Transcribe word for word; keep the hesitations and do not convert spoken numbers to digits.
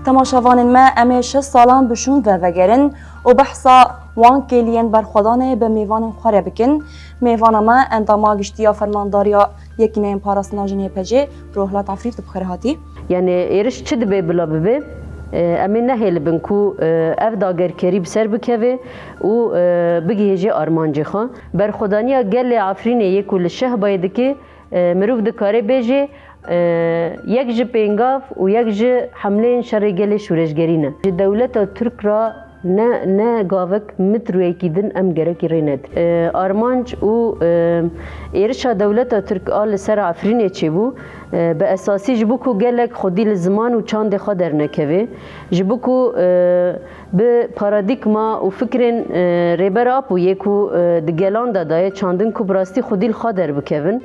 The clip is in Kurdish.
Temaşevanên me, em ê şeş salan bi şûn ve vegerin û behsa wan kêliyên berxwedanê bi mêvanên xwe re bikin. Mêvana me endama giştî ya Fermandariya Yekîneyên Parastina Jinê, YPJ'ê, Rohilat Efrîn, tu bi xêr hatî. Yani êriş çi dibe bila bibe, e, em ê nehêlibin ku, e, ev dagerkerî bi ser bikeve û, e, bigihêje armancê xwe. Berxwedaniya gelê Efrînê yê ku li Şehbayê dike, e, mirov dikare bêje, e, yek ji pêngav û yek ji hemleyên şerê gelê şûreşgerî ne. Ji dewleta Tirk re ne, ne gavek, mitrûyekî din em gerekî rê nedin. E, armanc û, e, êrişa dewleta Tirk a li ser Efrînê çêbû, e, bi esasî ji bo ku gelek xwedî li ziman û çandê xwe dernekeve, ji bo ku, e, bi paradîgma û fikrên, e, Rêber Apo yê ku, e, di gelan de daye çandin ku bi rastî xwedî li xwe derbikevin.